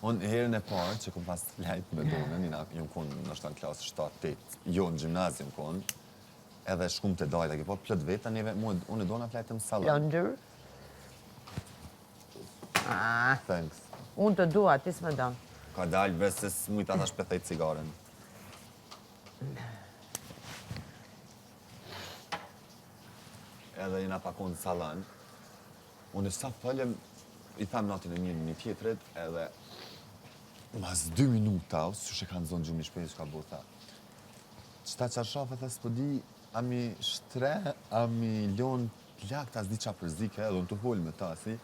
Unë herën e parë që kom pas flajt me Donën, jena, jom konë ndoshta në klasë 7-8, jo në gjimnaz jom konë, edhe shkum te dajta, ke po plot veta, neve, mu, unë e Dona flajtëm n'sallon. Londër. Ah. Thanks. Unë të dua, ti s'më do. Ka dalë, bre, se s'mujta thash pe thej cigaren. Edhe jena pa konë në sallon. Unë sa folëm, i tham natën e mirë njëni-tjetrit, edhe mas dy minuta, ose që kanë zonë gjumi shpejt, që ka bo, tha. Qëta çarshafe, tha, s'po di, a mi shtre, a mi lonë plak, ta s'di qa përzike, edhe unë të folë me ta, si,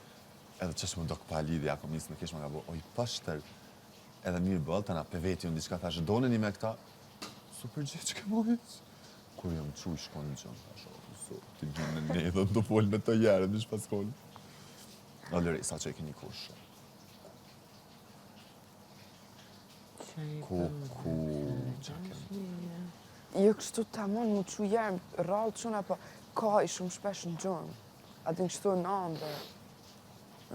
edhe qysh më dok pa lidhje, ako misë me kesh, më ka bo, oj, pashtër, edhe mirë bëllë, ta na pe veti unë diçka, thash, done një me këta, s'u përgjigj ke mo hiç. Kur jam çu shkon në gjumë, thash, o, zot, ti më në ne dhe të folë me të jere, në shpas folë. O, Lori, sa që e keni kohë shumë. Ku, ku, qa kemi? Jo kështu tamon mu çu jerm, rrallë çuna, po ka i shumë shpesh në gjumë. A din kështu në ëndër.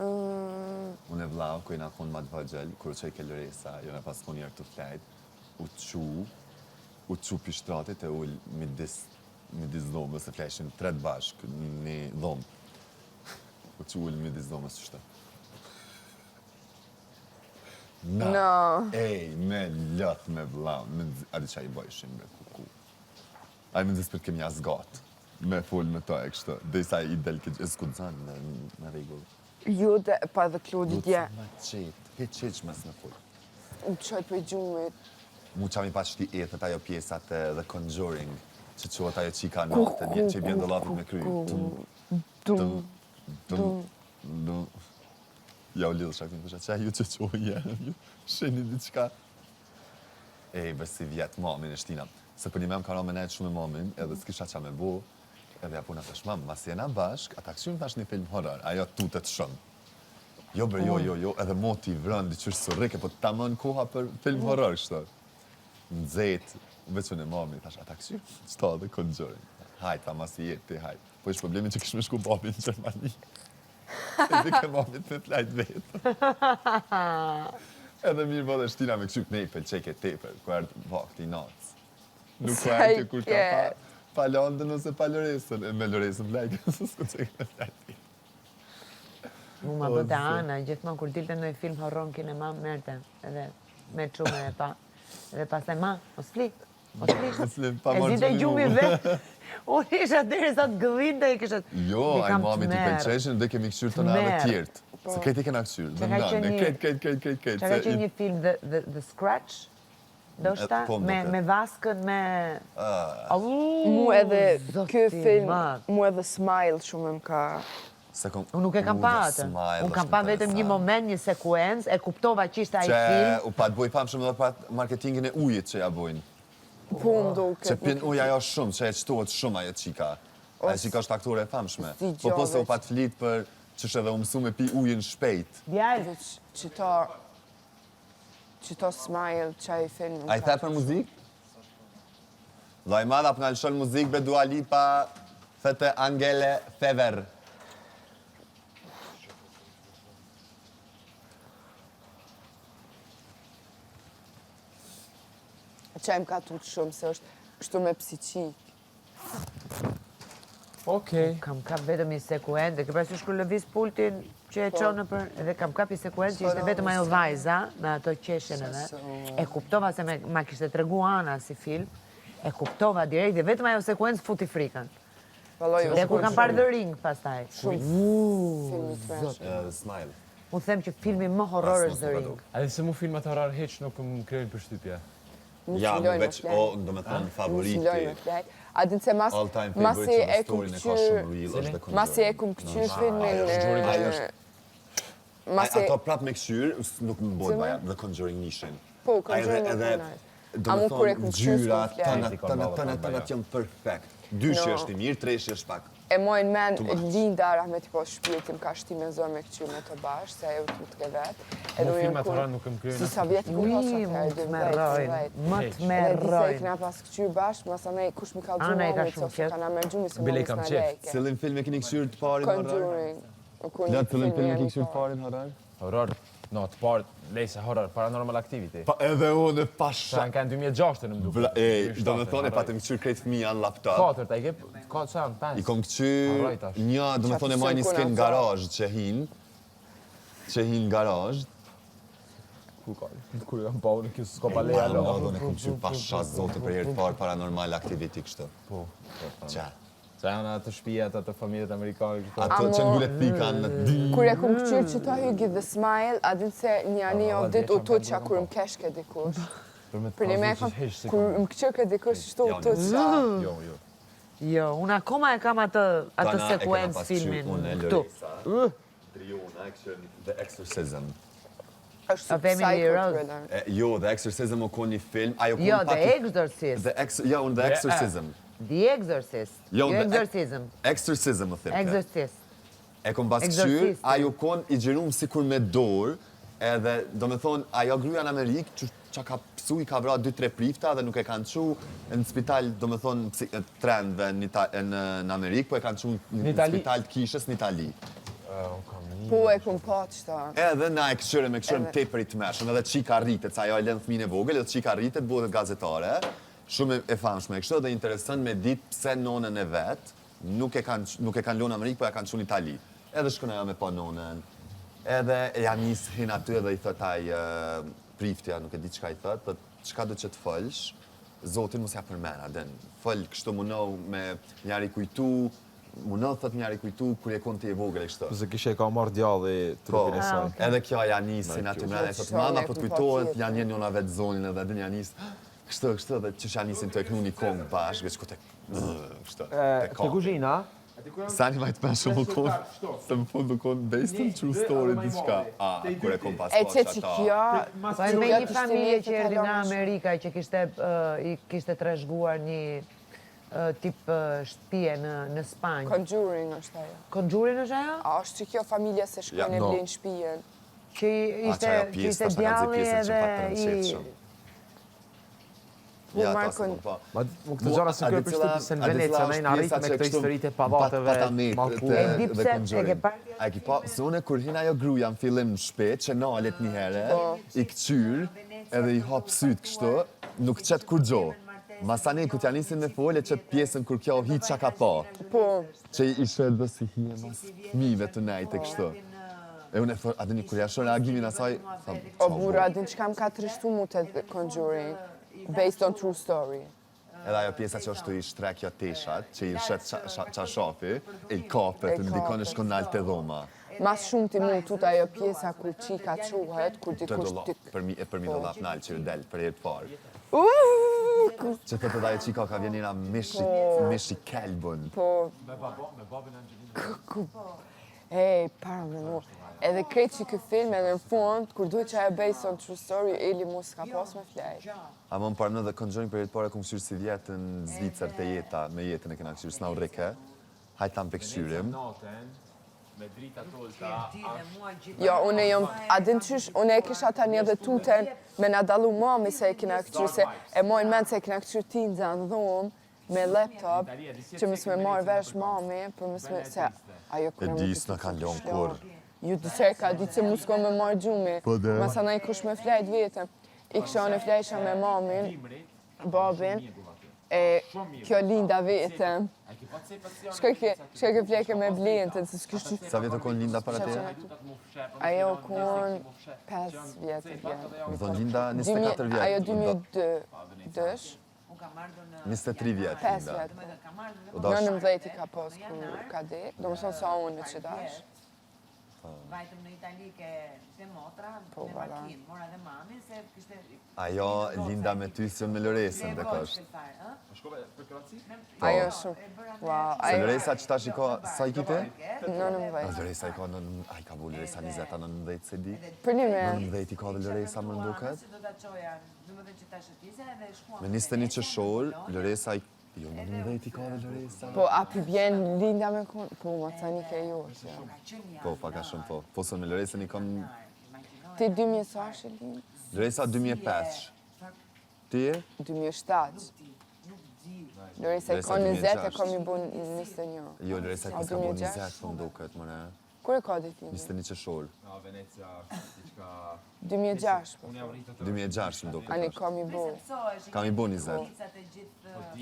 Unë e vllau, kur jena konë ma të vogël, kur u çojke Loresa, jena pas konë njerë tu flejt, u çu, u çu pi shtratit e ul midis midis dhomës, se flejshim tre të bashkë në një dhomë. U çu ul midis dhomës qështu. Na, No. ej, me lot me vlla, me nxi, a di qa i bojshim bre kuku. Ai me nxis për kemi zgat, me fol me to e kështu, derisa i del këtë, e s'ku të zanë në, në rregull. Jo dhe, pa edhe Klodi dje. Ma qetë, hiq hiq mos me fol. Më çoj prej gjumit. Mu qa mi pa qëti ethet ajo pjesa të The Conjuring, që quhet ajo qika natën, që i bjen dollapit me kry. Tum, tum, tum, tum. Ja u lidhë shaktin, thësha, qa ju që quhet jenë, ju shini diçka. Ej, be si vjet mamin e shtina. Se për një mem ka ra me nejtë shumë me mamin, edhe s'kisha qa me bo, edhe ja puna thash, mam, mas jena bashk, ata këshyrim thash një film horror, ajo tutet shumë. Jo bre, jo, jo, jo, edhe moti i vrën, diqysh surrike, po tamam koha për film horror, kështu. Nxehtë, veç unë e mami, thash, ata këshyrim, qëta edhe Conjuring. Hajt, tha, mas i jetë ti, hajt. Po ish problemi që kish me shku babi në Gjermani. E di ke mamit me flajt vetë. Edhe mirë bë dhe shtina me këshyr, ne i pëlqeke tepër, ku erdhë vakti i natës. Nuk ku erdhë kur ka pa, pa Landën ose pa Loresën, e me Loresën flajke, se s'ku qeke me flajt. Mu ma bëte Ana, gjithmonë kur dilte ndonjë film horror në kinema, merte, edhe me çu me e pa. Edhe pastaj ma, mos fli, mos fli. Mos fli, pa E marrë zinte gjumi gjumi vetë. Unë isha deri sa të gëllinte i kisha... Jo, Mi ai kam mamit i tmerr. pëlqeshin dhe kemi kqyrë të na edhe Tmerr. tjertë. Se krejt i kena kqyrë, Që dhe ka në, qenë ne një- krejt, krejt, krejt, krejt, krejt. Që ka se qenë i- një film The, The, The Scratch, ndoshta, po, më me, duket. me vaskën, me... Au, Mu edhe zoti ky film, madh. mu edhe Smile shumë më ka... Se kom... Unë nuk e kam U, pa The atë. Smile Unë kam është pa vetëm një interesant. moment, një sekuencë, e kuptova që ishte ai Që film. u pat boj famshëm edhe pat marketingin e ujit që ja bojnë. Po më duket. Që pin ujë ajo shumë, që e qtohet shumë ajo qika. Ajo qika është aktore e famshme. S'di Po po gjo se u veç. pat flit për qysh edhe u mësu me pi ujin shpejt. Djalë, Veç qëto... Qëto Smile, qaj film... më A i ka the për muzikë? Vllai madh, a po na lëshon muzikë be Dua Lipa, feat Angel Fever. Qaj më ka tutë shumë, se është kështu me psiqik. Okej. Kam kap vetëm një sekuencë, dhe ke parasysh kur lëviz pultin që e çon nëpër, edhe kam kap një sekuencë që ishte vetëm ajo vajza me ato qeshjen edhe. E kuptova se me, ma kishte tregu Ana si film, e kuptova direkt dhe vetëm ajo sekuencë futi frikën. Vallai, Dhe kur kam parë The Ring pastaj. Shumë film i tmerrshëm. Edhe Smile. Unë them që filmi më horror As është mos The më ka Ring. duk. Edhe se mu filmat horror hiç nuk më krijojnë përshtypje. Ja, mu veç, o, do me thonë, favoriti. Nuk me flejt. A din se mas, All time masi favorite që e në kum storyn e ka shumë këqyr, real, është The Conjuring. masi e kum këqyr filmin, Ajo është masi, Ato prap me këqyr, nuk më bojë Cili? baja, The Conjuring nishin. Po, Ai Conjuring edhe, më edhe, nice. do A me mu kur e thonë, kum këqyr, ngjyra, s'kum flejt. tana, Si tana, baba, tana, kam tana, baja. janë perfekt. Dyshi No. është i mirë, treshi është pak. E mojnë men, Too much. Linda, rahmeti po shpirti, më ka shti me zor me këqyr me të bashkë, se ajo të të vet. Mu unë filmat kur- horror nuk më krijojnë Si asnjë sa vjet kur Ui, pas më atëherë, të 12, merrojnë, 13. më të Hiç. Edhe disa i merrojnë. kena pas këqyr bashkë, masanej kush mi kallxu Ana i ka mamit, shumë ose qef. ka na merr gjumi se Bile mami i kam s'na qef. lejke. Cilin film e keni këqyr të parin horror? Conjuring. Kur Lëtë, cilin film e jam keni i këqyr të parë. parin horror? Horror. No, të parë, lejse horror, Paranormal Activity. Pa edhe unë pasha. Sa janë kanë 2006 në më duket. Bra, e, do me thonë, e patëm këqyr krejt fëmija në laptop. Katërt, a i ke, ka që janë, pes. I kom këqyr, një, do me thonë, e maj një skenë n'garazh që hinë, që hinë n'garazh. Kur ka, kur jam pa unë, kjo s'ka pa leja lo. Unë e kom këqyr pasha zotin për herë të parë Paranormal Activity kështu. Po. Qa? Që janë ato shtëpiat, ato familjet amerikane këto. Ato që ngulet pika në di. Kur e kom këqyrë që ta hygi The Smile, a din se një një javë ditë u tutqa kur më keshke dikush. Për një me kom, kur më këqyrke dikush, shtu u tutqa. Jo, jo. Jo, unë akoma e kam atë, atë sekuencë filmin këtu. Driona e këqyrë The Exorcism. Është Family Rose. Jo, The Exorcism u kon një film. Ajo jo, The Exorcist. The Ex jo, unë The Exorcism. The Exorcist. Jo, jo Exorcism. Exorcism, më thirë. Exorcist. E kom pas këqyrë, ajo kon i xhirum sikur me dorë, edhe, do me thonë, ajo gruja në Amerikë, që, që ka psu, i ka vra 2-3 prifta dhe nuk e kanë qu në spital, do me thonë, trendve në, në, në Amerikë, po e kanë qu në, në spital të kishës në Itali. Po e kom pa qëta. Edhe na e këqyrëm, e këqyrëm tepër i tmerrshëm, edhe qika rritet, sa ajo e lën fëmijën e vogël, edhe qika rritet, bëhet gazetare, shumë e famshme kështu dhe intereson me ditë pse nonën e vet nuk e kanë nuk e kanë lënë në Amerikë, po ja kanë çuar në Itali. Edhe shkon ajo me pa nonën. Edhe ja nis hin aty edhe i thot ai prifti, nuk e di çka i thot, thot çka do që të folsh, Zotin mos ja përmend, a din. Fol kështu munohu me ja rikujtu Munohu thot me ja rikujtu kur je kon ti e vogël e kështu. Se kishe e ka marrë djalli trupin e ah, saj. Edhe kjo ja nisin aty mrena, i thot mama po të kujtohet, ja njen njona vetë zonin edhe din ja nis. Kështu, kështu dhe qysh ja nisin të e knu një kongë bashkë, veç ku te kështu. Te kuzhina. Sani ma i tmerrshëm u kon, se në fund u kon based on true story diçka. A, kur e kom pas E që që kjo... Po me një familje që erdhi nga Amerika që kishte i kishte trashëguar një tip shtëpie në në Spanjë. Conjuring është ajo. Conjuring është ajo? A është që kjo familja se shkojnë e blejnë shtëpinë? Që ishte që ishte djalli edhe i Po Ja, Markon, ta po. Ma mu këto gjëra s'i krijojnë përshtypje se në Venecia na jena rrit me këto historitë e pallateve mallkuara. E di pse e ke parë? A e ki pa, se unë kur hin ajo gruaja në fillim në shtëpi, që nalet një herë, po. i këqyr, edhe i hap syt kështu, nuk qet kurgjo. Masanej kur t'ja nisin me fol e qet pjesën kur kjo hi ça ka pa. Po. Që i sheh dhe si hije mas fëmijëve të nejtë e kështu. E unë e thot, a dini kur ja shoh reagimin asaj, tham, O burra, a din çka më ka trishtu mu te The Conjuring, based on true story. Edhe ajo pjesa që është tu i shtre kjo teshat, që i shet çarshafi, e i kapet, ndikon e shkon nalt te dhoma. Ma shumti mu tut ajo pjesa kur qika quhet, kur dikush të... Përmi, e përmi dollap po. nalt që ju del për herë të parë. Që thotë edhe ajo qika ka vjen era mishi, po. mishi kelbun. Po. Me babo, me babin Angelina. Ej, para me mu. Edhe krejt që ky film edhe në fund, kur duhet që ajo based on true story, Eli mu s'ka pas me flejt. A më parë në The Conjuring për herë të parë e kom kqyrë si vjet në Zvicër te jeta, me jetën e kena kqyrë, s'na u rrike. Hajt ta pe kqyrim. Jo, unë jam, a din qysh, unë e kisha tani edhe tuten me na dallu mami se e kina kqyrë, se e maj mend se e kina kqyrë tinza në dhomë, me laptop, që mos me marrë vesh mami, për mos me, se ajo E di, s'na kanë lonë kurrë. Ju di se ka ditë se mu s'ka me marrë gjumi, Po de. Masanej kush me flejt vetëm. I kisha unë flejsha me mamin, babin, e kjo Linda vetëm. Shkoj ke, shkoj ke fleke me Blentën, se s'kish që... Sa vjet u konë Linda para teje? Ajo konë 5 vjetë e vjetë. Me thonë Linda 24 vjetë. Ajo 2002, dysh. 23 vjetë 5 vjetë, po. 19 i ka pas kur ka dek, do më thonë sa unë që dash. Vajtëm në Itali ke te motra po, me makinë, mora dhe mamin se kishte Ajo Linda me ty si me Loresën dhe kështë. Po. Ajo shumë. Wow, Se Loresa që tash i ka, sa i kite? 19. Loresa i ka, në, ai ka bu Loresa 20 a 19 se di. Për një me. 19 i ka dhe Loresa më duket. Me 21 qershor, Loresa i Jo, 19 i ka dhe Loresa. Po, a pi bjen Linda me kon? Po, ma të një ke jo. Po, pak a shumë po. Po, se me Loresën i kam... Ti 2000 sa është Linda? Loresa 2005. Ti je? 2007. Loresa i ka 20 e kam i bu 21. Jo, Loresa i ka bu 20, po më duket, më ne. Kur e ka ditëlindjen? 21 qershor. Na Venecia diçka 2006. Po. 2006 më duket. Ani ka mi bo. Ka mi bo 20.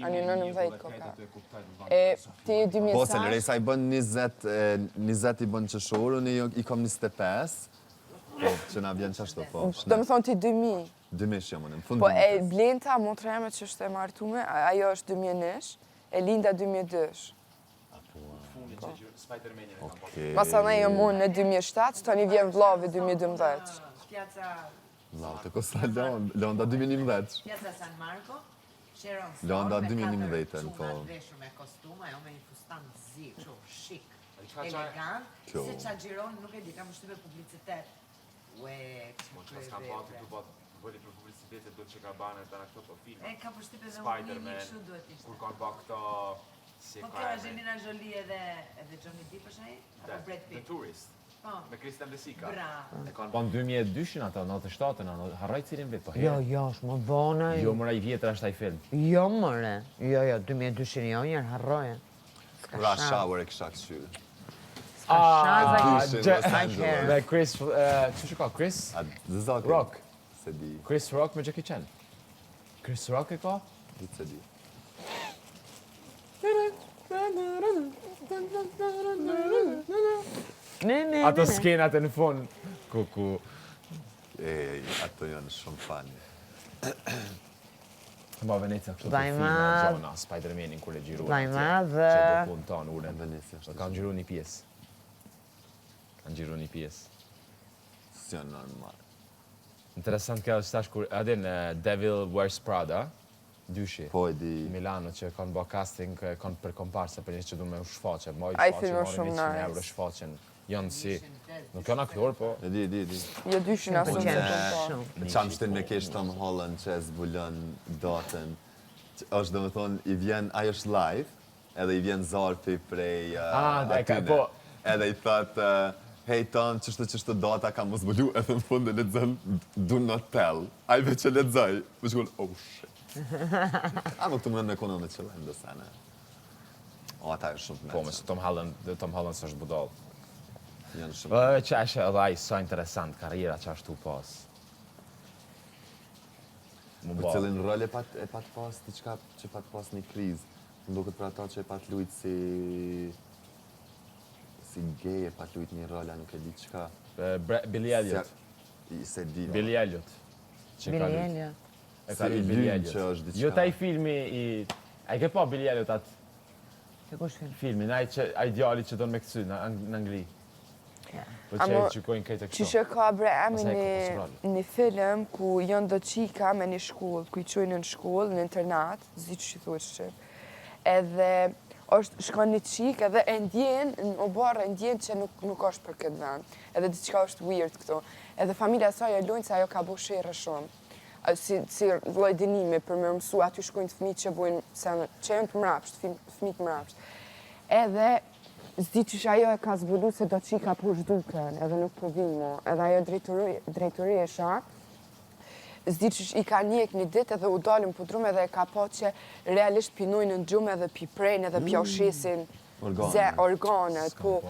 Ani 19 ko ka. E ti je 2006? Po se Lëresa i bën 20, 20 i bën qershor, unë i kam 25. Po, që na vjen qashtu, po. Do me thonë ti 2000. 2000 jam unë, në fund Po e Blenta, motra jeme që është e martume, ajo është 2001, e Linda 2002. Po. Masanej jam unë në 2007, tani vjen vllavi 2012. Vllau të kosa Landa, Landa 2011. Piazza San Marco, Sharon Stone Landa me 2011, katër po. çuna veshur me kostum, ajo me një fustan të zi, kështu shik, elegant, Kjo. se ça xhiron, nuk e di, kam përshtypje publicitet. Ue, Po çfarë çka s'ka pati tu bat bëri për publicitete do që ka banë tana këto po filma. E ka përshtypje dhe unë një Spider-Man, kështu duhet ishte. kur ka ba këto si Po ka kjo emrin? Angelina Jolie edhe edhe Johnny Depp është ai? Apo Brad The Pitt? Tourist. Po. Me Christian De Sica. Bravo. E kanë Po në 2002-shin ato, 97-ën, a, harroj cilin vit, po Jo, herë. jo, është më vonë ai. Jo, mora i vjetër është ai film. Jo, more. Jo, jo, 2002-shin jo, njerë, harroje. S'ka Rush shans. Hour e kisha këqyrë. S'ka shans ai. Dyshin, Gje- Los Angeles. Me Chris, eh, qysh e ka, Chris? A zëzake? Rock. Se di, Chris Rock me Jackie Chan. Chris Rock e ka? di se di. Ne, ne, Ato ne. skenat e në fund. Ku, ku. E, ato janë shumë funny. Ma Venecia kështu të Vllai filma, madh. gjona, Spider-Manin kur e xhiruan. Vllai atje, madh. Që do punë tonë, uren. Venecia është Po kanë xhiru një pjesë. Kanë xhiru një pjesë. S'janë normal. Interesant kjo është tash kur, a din, eh, Devil Wears Prada, dyshi. Po e di. Milano që kanë bë casting, eh, kanë për komparse për njerëz që duan me u shfaqe, ma i Ai shfaqen, film është marrin shumë 100 nice. euro shfaqen. Janë si, nuk janë aktor, po E di, e di, e di. Jo dyshin asë Pëlqen në po. shumë. Qa më shtin me kesh Tom Holland që e zbulon datën. Që është do me thonë, i vjen, ai është live, edhe i vjen zarfi prej uh, Ah, e ka- atyne. po. Edhe i thot, uh, hej Tom, qështu qështu data ka më zbulu, edhe në fund e lexon, do not tell. Ai veç e lexoj. Më shkon, oh shit. A më këtu më me konë me qëllim dhe sene. O, ata janë shumë të Po, me meqëm. se Tom Holland, Tom Holland s'është budall. Janë shumë. Po, që është edhe ai sa interesant karriera që ashtu pas. Mu Për ba. cilin rol e pat, e pat pas diçka që pat pas një krizë. Më duket për ata që e pat lujt si si gay e pat lujt një rol, a nuk e di çka. E, Bre- Billy Elliot. Si, se di. Billy Elliot. Që ka Billy lujt. Elliot. E ka Si lujt i Billy lyn Elliot. që është diçka. Jo taj filmi i... A i ke pa Billy Elliot atë Se kush film? filmin, ai që ai djali që don me kcy në, Ang- në Angli. Po që Amo, e gjykojnë këtë Qysh kështu. e ka bre emri Pastaj një, ka pas rol. një film ku janë do qika me një shkollë, ku i qojnë në shkollë, në internat, s'di që i thuhet shqip. Edhe është shkon një qikë edhe e ndjen, në oborr e ndjen që nuk, nuk është për këtë vend. Edhe diçka është weird këtu. Edhe familja e saj e lujnë se ajo ka bo sherre shumë. A, Si, si lloj dënimi për me mësu, aty shkojnë fëmijë që bojnë, se, që janë të mrapsht, fëmijë të mrapsht. Edhe s'di qysh ajo e ka zbulu se do qika po zhduken, edhe nuk po vinë mo. Edhe ajo drejtori, drejtoresha, s'di qysh i ka njek një ditë edhe u dalën podrum edhe e ka pa që realisht pinojnë në gjumë edhe pi prejnë edhe pja shesin Organe. ze organet, po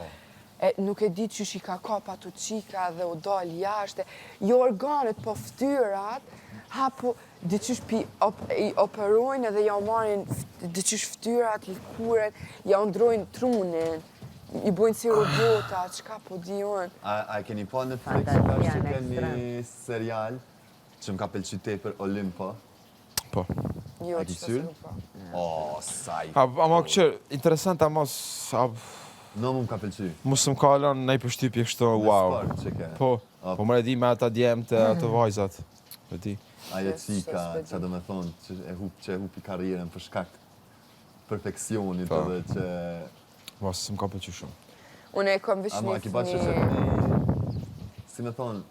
e, nuk e di qysh i ka kap ato qika dhe u dal jashtë, jo organet, po ftyrat, ha po di qysh pi op, i operojnë edhe ja marrin f- di qysh ftyrat, lëkurën, ja ndrojnë trunin, i bojnë si robota, çka po di unë. A, a e keni pa Netflix Fantazia tash që në ke një ekstrem. serial që më ka pëlqy tepër Olimpo? Po. Jo, A ki që qyrë? s'e po. O, sa i... A, ama kqyr, interesant, ama s- a, No, mu më ka pëlqy. mos më ka lënë ndaj përshtypje kështu, Me wow. sport që ke. Po, A. po më e di me ata djemtë, ato vajzat. E di. Ajo Yes, qika, s'e që do me thonë, që e hup, që e hupi karrierën për shkak perfeksionit Po. edhe që... Mos më ka pëlqy shumë. Unë e kam veç Ama një ki pa që që një... një... Si me thonë,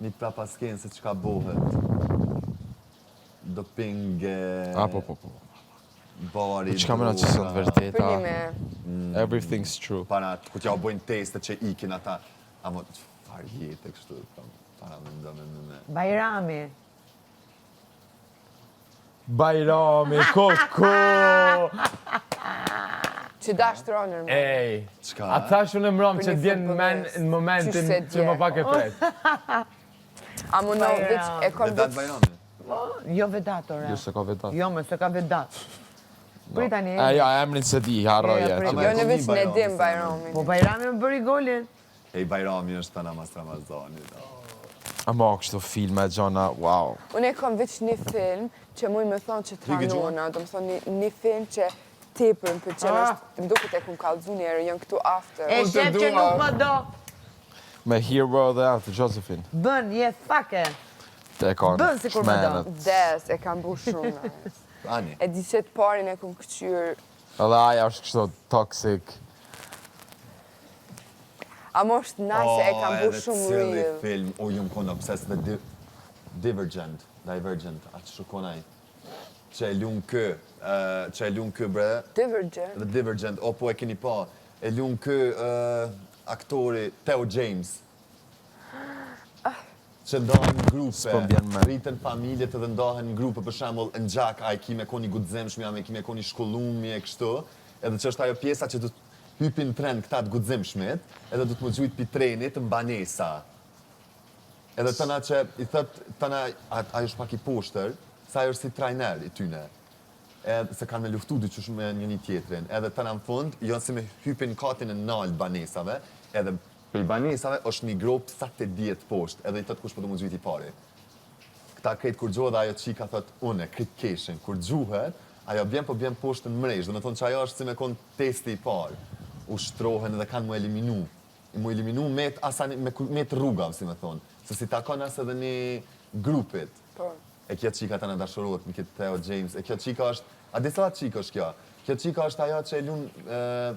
një prapaskenë se çka bohet. Doping, e, A, po, po, po. bari, Po çka mëna që sot droga, vërteta. Për një me... Everything's true. Para, ku t'ja u bojnë teste që ikin ata. Ama, çfarë jete kështu, tam, para me ndo me me me. Bajrami. Bajrami, koko! Që dash të runner, më. Ej, Çka? a thash unë mram Për që një të vjen në men futbollist. në momentin Qysh se që më dje. pak e pret. A mu në veç e kom Vedat veç... Bajrami. Jo Vedat, ore. Jo se ka Vedat. Jo, më se ka Vedat. Pri tani. E, jo, emrin se di, harroje. Jo, jo, pri. Ama Jo e në kom veç një në Bajrami, dim se Bajramin. Po Bajrami më bëri golin. Ej, Bajrami është tana mas Ramazanit. Ama kështu filme, gjona, wow. Unë e kam veç një film që muj me thonë që Hige gjuha? tranona, do më thonë një, një film që tepër më pëlqen Ah. është, më duket e kum kallëzu një herë, janë këtu after. E shef që nuk më do. Me Hero dhe atë, Josephine. Bën, je fake. Te e kanë Bën sikur më do. shmenet. Des, e kam bu shumë nice. Ani. E di që të parin e kum këqyr, Edhe aja është kështu toxic. ama është nice, e kam bu edhe shumë cili real. film, o, jam konë obsessed me Di Divergent, Divergent, atë që kon ai. Që e lun kë, ë, që e lun kë bre, Divergent. The Divergent, o po e keni pa, e lun kë ë, aktori Theo James. Që ndahen në grupe, S'po m'bjen mend. rriten familjet edhe ndahen në grupe, për shembull, në gjak, a e ki me koni guximshmi, a me ki me koni shkollumi e kështu, edhe që është ajo pjesa që do të hypin në tren këta të guximshmit, edhe do të më gjujt pi trenit në banesa. Edhe tëna që i thët, tëna, a- ajo është pak i poshtër, sa ajo është si trajner i tyne. Edhe se kanë me luftu dyqysh me njëni tjetrin. Edhe tëna në fund, janë si me hypin katin e nalt banesave, edhe prej banesave është një gropë sa të dihet poshtë, edhe i thët kush po do mu gjujt i pari. Këta krejt kur gjuhet, ajo qika thot, une, krejt keshin. Kur gjuhet, ajo bjen po bjen poshtë në mrejsh, dhe me thonë që ajo është si me kon testi i parë. Ushtrohen edhe kanë mu eliminu. I mu eliminu me të asani, me, ku- me të rrugave, si me thonë. Se si takon as edhe një grupit. Po. E kjo qika të në dashurohet me këtë Theo James. E kjo qika është, a di sa qika është kjo? Kjo qika është ajo që e lun e,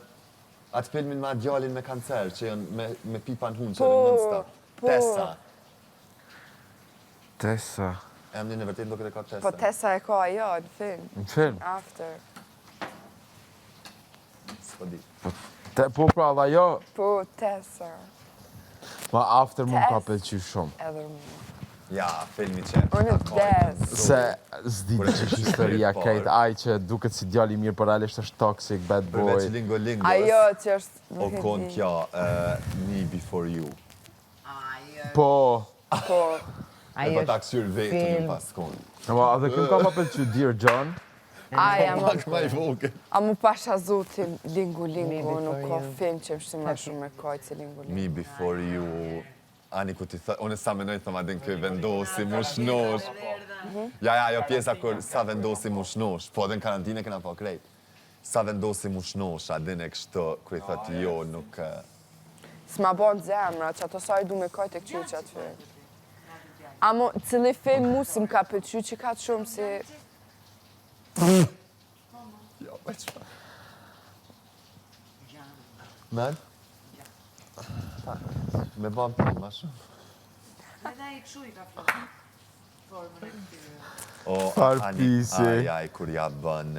atë filmin me atë djalin me kancer, që janë me, me pipa në hunë, që Po, rrinë non-stop. po. Tessa. Tessa. Emrin e vërtet duket e ka Tessa. Po Tessa e ka ajo në film, Në film. after. S'po di. Te, po pra, dhe ajo, Po, Tessa, ma after mu ka Tess. pëlqy shumë. edhe mu. Ja, filmi që Unë ta kajtë vdes. në Se s'di Kur e që ke është historia parë. krejt, ai që duket si djali i mirë, por realisht është toxic, bad Përveç boy. Lingo Lingos, Ajo që është, o nuk e kon di. kjo uh, Me Before You. Po, Po, Ai E po ta është ksyr vetën film. në pas kon. ma edhe këm ka pa pëlqy Dear John. ai, ama, Pak ma i vogël. a mu pasha zotin Lingu Lingu, Me nuk ka Before You. film që më shti ma shumë me kajtë se Lingu Lingu. Me Before You. Ani ku ti thë, unë sa menoj thëm adin kë vendosi mu shnosh. Ja, ja, ajo pjesa kur sa vendosi mu shnosh, po edhe në karantinë kena po krejt. Sa vendosi mu shnosh, adin e kështu, kur i thot jo, nuk... eh, S'ma bon zemra, që ato sa i du me kajtë e këqyr që atë film. Amo, cili film mu s'm ka pëlqy që ka të shumë si... Jo, po çfarë? Men? Pak. Me ban punë, ma shumë. Edhe ai kështu i ka fol- formën e këtyre. O, Far ani, pisi. Aj, aj, kur ja bën,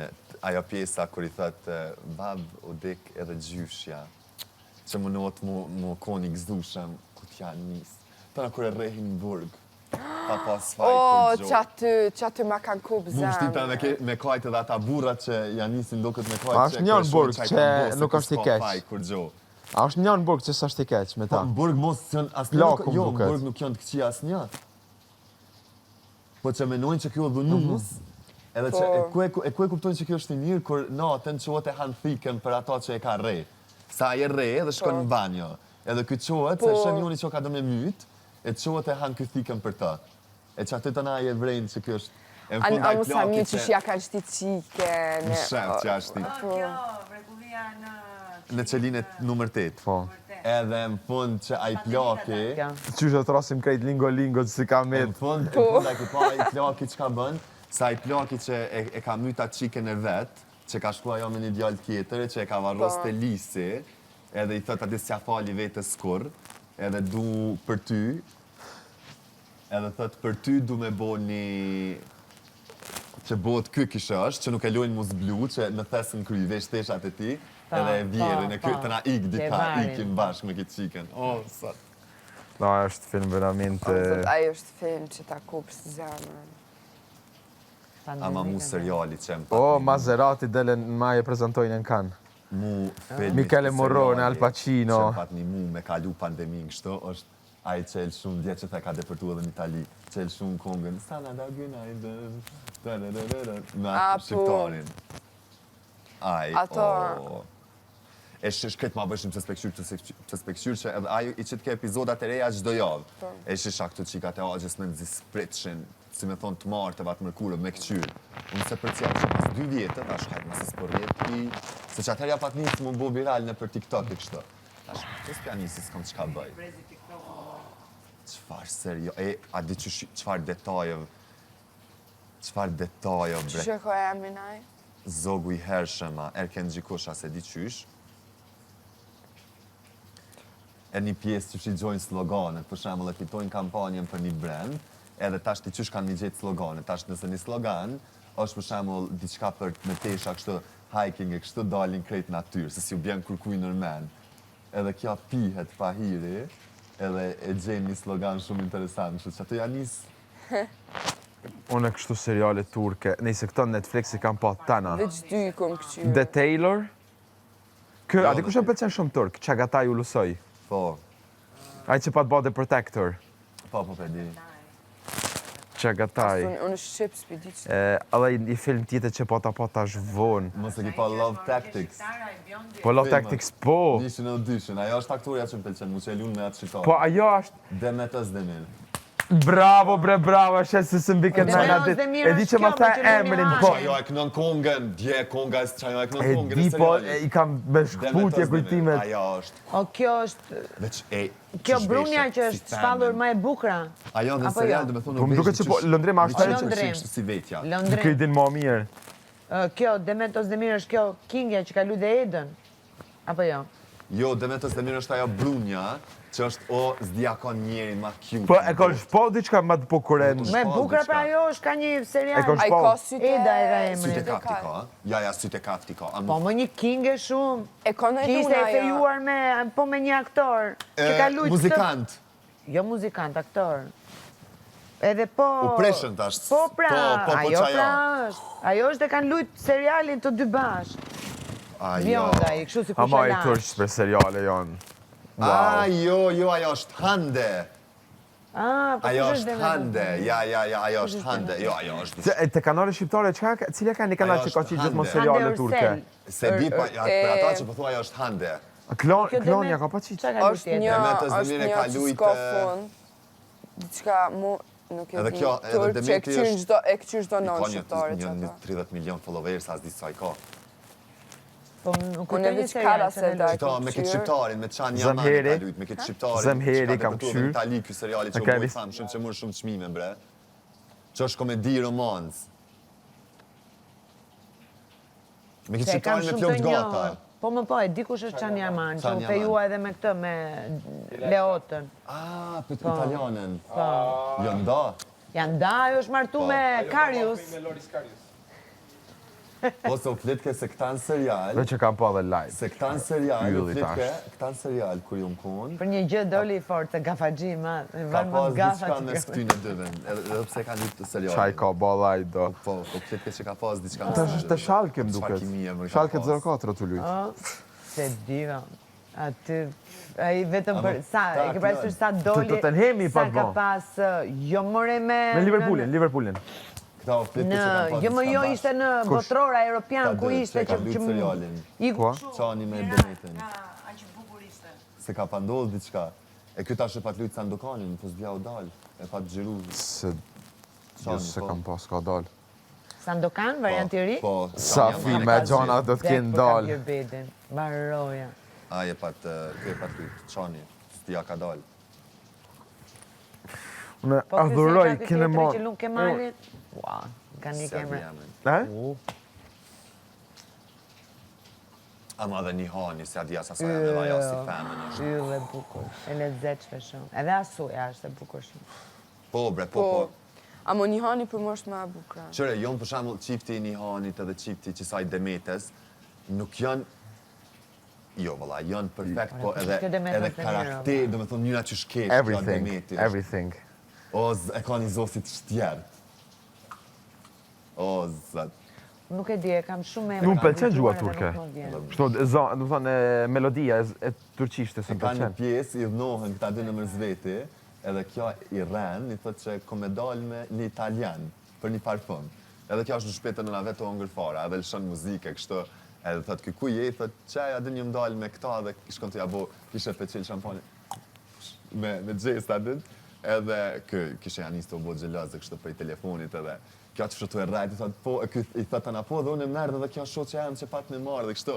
ajo pjesa kur i thot, eh, bab, u dik edhe gjyshja, që mundohet mu, mu koni gëzdushëm, ku t'ja nis. Tëna kur e rrehin në burg, pa pas faj O, kur gjo. që aty, që aty ma kanë kup Mu shtita me, zemra. ke, me kajt edhe ata burrat që ja nisin duket me kajt Pa, është një në burg qaj që kanë bo, se nuk ky është i s'ka keq. Faj kur gjo. A është një në burg që s'është i keq me Po, ta? në burg mos janë asnjë. Plaku nuk- Jo, në më duket. burg nuk janë të këqija asnjë. Po që menojnë që kjo dhunus, edhe që e Po. ku e, ku- e ku e kuptojnë që kjo është i mirë kur natën çohet e han thikën për ato që e ka re. Sa ai e re dhe shkon Po. në banjo. Edhe ky çohet se Po. shën njëri që ka do me myt, e çohet e han ky thikën për të. E që aty tëna ai e vrejnë që ky është e në A, fund a ai mu sa plaki mirë që që ja kanë shti qike. në shef që ja shti Po, kjo mrekullia në në qelinë numër 8. Po. Edhe në fund që ai plaki, Kjo. Qysh e trasim krejt lingo lingo që si ka Në met. fund, në fund ai pa ai plaki çka bën, sa ai plaki që e, e ka myta çikën e vet, që ka shkuar ajo me një djalë tjetër, që e ka varros Po. te lisi, edhe i thot aty s'ja fali vetes kurr, edhe du për ty, edhe thot për ty du me bo një që bëhet ky kishe është, që nuk e lojnë mos blu, që në thesën në kry, vesh teshat e ti, Pa, edhe e vjerin, e ky pa, të na ik Ke dita, varin. ikim bashkë me këtë çikën. O, sot. No, është film veramente... O, zot, ai është film që ta kup zemrën. Ama mu seriali që më O, Maserati dele në maj e prezentojnë në Cannes. Mu filmi Michele Morrone, Al Pacino. Që pat një mu me kalu pandemin kështu, është ai që e lëshun dje që the ka depërtu edhe në Itali, që e lëshun kongën Sana da günaydın, da-da-da-da-da, me A, atë po. shqiptarin. Ai, Ato- o. E shish këtë ma bëshim që s'pekqyr, që s'pekqyr, që edhe ai i qitë ke epizodat e reja çdo javë. Po. E shisha këtu qikat e axhës me nxi spritshin, si me thonë të martë, të mërkurë, me këqyr. Unë se përcjell që pas dy vjetë, tash hajt mos e s'po rrjet i... Se që atëherë ja pat nisë mu bo viral në për TikTok e kështu. Tash, që s'pja nisi s'kom çka bëj. Çfarë serio, e, a di qysh, çfarë detaje, çfarë detaje, bre. Qysh e ka emrin ai? Zogu i hershëm, a, Erken Gjikusha, se di qysh. E një pjesë që i gjojnë sloganet, për shembull e fitojnë kampanjën për një brand, edhe tash ti qysh kanë mi gjetë sloganet. Tash nëse një slogan është për shembull diçka për me tesha kështu hiking e kështu dalin krejt natyrë, se si u bjen kërkuj në men. Edhe kjo pihet pa hiri, edhe e gjen një slogan shumë interesant, kështu që ato ja nis Unë kështu seriale turke, nëse këto në Netflix i kam pa tana. Veç dy i kom këqyrë. The Taylor. Kë, Jo, a di kush The më pëlqen shumë turk? Çagataj Ulusoy. Po, Ai që pat bë The Protector. po, po, po, e di. Çagataj. Unë unë shqip s'pi di që. E, edhe një film tjetër që po ta po tash vonë. Mos e ki pa Love Tactics. Po Love Filmat. Tactics po. Njëshin e dyshën, ajo është aktorja që më pëlqen, mu që e lun me atë shqiptar. Po ajo është Demet Özdemir. Bravo bre bravo, shë se së mbi këtë Demet mena dit. Özdemir E di është që ma kjo, tha po që luni emrin, Hani. po. Që ajo e kënon kongën, dje konga, që ajo e kënon E kongën di e po, serialit. e, i kam me Demet shkputje Özdemir, kujtimet. Ajo është, O, kjo është, veç e... kjo qysh brunja veshet, që si është shpallur femën. më e bukura. Ajo në Apo serial, jo? do me thonë, Po më duket që po, Londrim a është ajo që Londrim. Kështu si vetja. Kjo i Londrim. din ma mirë. Ë, Kjo, Demet Özdemir është kjo Kingja që ka luajtur dhe Edën. Apo jo? Jo, Demet Özdemir është ajo brunja, që është o, s'di a ka njeri ma cute. Po e ka shpo diçka më të bukurën. Më e Shpall bukura diçka. pra ajo është ka një serial. E ka Ai shpall. ka sytë Eda e ka emrin. Sytë e kafti ka, a? Ja, ja, sytë e kafti ka. Ama Po më një King e shumë. E ka në Që ishte luna e ajo. fejuar me, po me një aktor. Që ka E, luajtur këtë- Muzikant. Jo muzikant, aktor. Edhe po... U preshën tash. Po pra, Po, po, po, ajo qajo. pra është. Ajo është dhe kanë lujt serialin të dy bashkë. Ajo. Bjonda i, kështu si kush Ama e i la. turq për seriale janë. A, Wow. jo, jo, ajo është Hande. Ah, po Ajo kush është është Demet Hande. Özdemir? Ja, ja, ja, ajo është Hande. Jo, ajo është... Se, e, Te kanale shqiptare, çka ka, cila ka një kanal Ajo që ka është qenë gjithmonë Hande. seriale Hande turke? Ursel. Se di, pa, ja, për ata që po thua, ajo është Hande. Klon, Kjo klonja Demet- ka pa qitë. Çka ka lujt Është tjetër? një, Demet është Özdemir e një ka që lujt, s'ka e, fund. Diçka mu nuk e Edhe di. kjo, edhe Turq që e Demeti këqyrin është- çdo e këqyr çdo I nanë ka një, shqiptare një, që një ato. 30 milion followers, as di sa i ka. Po nuk Unë kujtoj e një veç serial kara që se në da lujt. Qëta me këtë shqiptarin, me Çan Yaman e Zemheri. ka lujt, me këtë shqiptarin. Zemheri që ka kam depërtuar kqyr. Në Itali ky seriali që E u ka bë i vis- famshëm që mur shumë çmime bre. Që është komedi romancë. Me këtë Se e kam shqiptarin me shumë flokë të të gata. njohur. Po më po, e di kush është Çan Yaman, që Can u Yaman. fejua edhe me këtë, me Leotën. Ah, për italianën. Po. Janë da. Janë da, ajo është martu Po. me Karius. Po se u flitke se këta në serial, Veç që kam pa dhe live. se këta në serial, u Ylli flitke, tash. këta në serial, kur jum kon, Për një gjë doli i fortë, se gafaxhi ma, ka vanë më pas gafa diçka që mes ka. këtyne dyve, edhe edhe pse kanë lypë të serialin. Çaj ka ballaj do. Po, u flitke që ka pas diçka mes Tash është te dyve. Schalke më Çfarë duket. kimie më ka Schalke pas. 04 të lujt. Se diva. Aty, ai vetëm Ama për, sa, ta e ke parasysh sa doli, Tottenhami sa pa ka bo. pas, jo more me... Me Liverpoolin, Liverpoolin. Këta u flitke Në, që kanë pas jo më diçka jo bashkë. ishte në Kush? botror europian, Ta ku dy, ishte që e që... kanë lujt që serialin. Iku Po? Çani me Demetin. Aq bukur ishte. Se ka pa ndodhë diçka. E ky tash e pat lujt Sandokanin, po s'dja u dal. E pat xhiru. Se jo Çani, se po. kam pas ka dal. Sandokan, varianti i ri? Po, Sa Çani filma Yaman e e ka gjona xhiru. do të kenë Vek, po dal. ka bjërbedin, Baroja. Ai e pat, eh, ky e pat lujt Çani, s'dja ka dal. Unë Po ky se adhuroj ka ky tjetri kinema. që lun Kemalin. Ua, ka një S'ja di emër. emrin. E? Ama edhe një hani, s'ja di as asaj edhe ajo si femën është. Yll e bukur, e lezetshme shumë. Edhe asuja është e bukur shumë. Po bre, po Po. po. Amo një hani për mua është më e bukura. Qëre, jonë për shembull çifti i Nihanit edhe çifti i qësaj Demetes, nuk janë Jo, vëlla, janë perfekt, po edhe Kjo Demet edhe është e mirë, karakter, do me thonë njëra që shkesh, kjo Everything, Demeti. është. everything. O, z- e ka një zosi të shtjerë. O, zot. Nuk e di, e kam shumë emra. Nuk më pëlqen gjuha turke. Kështu, do të thonë melodia e turqishtes më pëlqen. Ka një pjesë i dhnohen këta dy në mes veti, edhe kjo i rren, i thotë që kom me dal me një italian për një parfum. Edhe kjo është në shtëpi te nëna vet tu hongër fara, edhe lëshon muzikë kështu, edhe thotë ky ku je, i thotë qe a din jom dal me këta edhe shkon tu ja bo kishe pe çel shampanjën me me gjest a din, edhe ky kishe ja nis tu u bo xheloz e kështu prej telefonit edhe Kjo që tu e rrejt, i thot, po, e ky i thot ana po, dhe unë e merr dhe kjo shoqja jem që pat me marrë, dhe kështu,